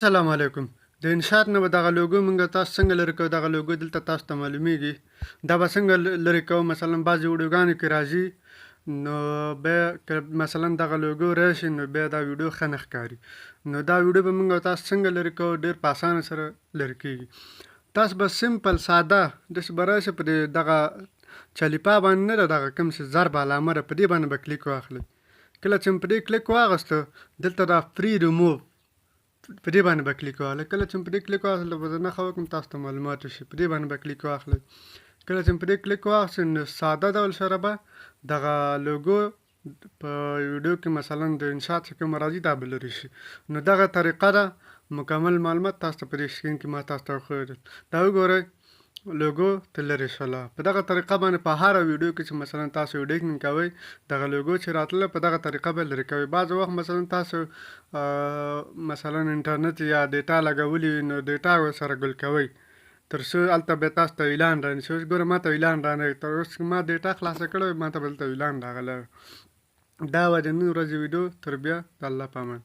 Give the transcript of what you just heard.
السلام علیکم. د انشاء نه به دغه لوګو مونږ تاسو څنګه لرې کوو؟ دغه لوګو دلته تاسو ته معلومیږي، دا به څنګه لرې کوو؟ مثلا بعضې ویډیوګانو کې راځي، نو بیا که مثلا دغه لوګو راشي نو بیا دا ویډیو ښه نه ښکاري. نو دا ویډیو به مونږ تاسو څنګه لرې کوو؟ ډېر په اسانه سره لرې کیږي. تاسو به سمپل ساده داسې به راشئ، په دې دغه چلیپا باندې نه ده، دغه کوم چې ضرب علامه ده، په دې باندې به کلیک واخلئ. کله چې مو په دې کلیک واغسته، دلته دا فری ریموو، په دې باندې به کلیک واخلئ. کله چې مو په دې کلیک واخلئ، به زه نښه وکړم، تاسو ته معلومات وشي. په دې باندې به کلیک واخلئ. کله چې مو په دې کلیک واخیست، نو ساده ډول سره به دغه لوګو په ویډیو کې مثلا د انشاء چې کوم راځي، دا به لرې شي. نو دغه طریقه ده. مکمل معلومات تاسو ته په دې سکرین کې ما تاسو ته وښودل. دا وګورئ، لوګو ته لرې شوله. په دغه طریقه باندې په هره ویډیو کې چې مثلا تاسو ایډیټینګ کوئ، دغه لوګو چې راتله، په دغه طریقه به لرې کوئ. بعضې وخت مثلا تاسو مثلا انټرنیټ یا ډیټا لګولي وي، نو ډیټا ورسره ګل کوئ تر څو هلته بیا تاسو ته اعلان رانیسي. اوس ګوره، ما ته اعلان رانه، تر اوس ما ډیټا خلاصه کړې، ما ته به دلته اعلان راغلی. دا وه د نن ورځې ویډیو. تر بیا د الله په امان.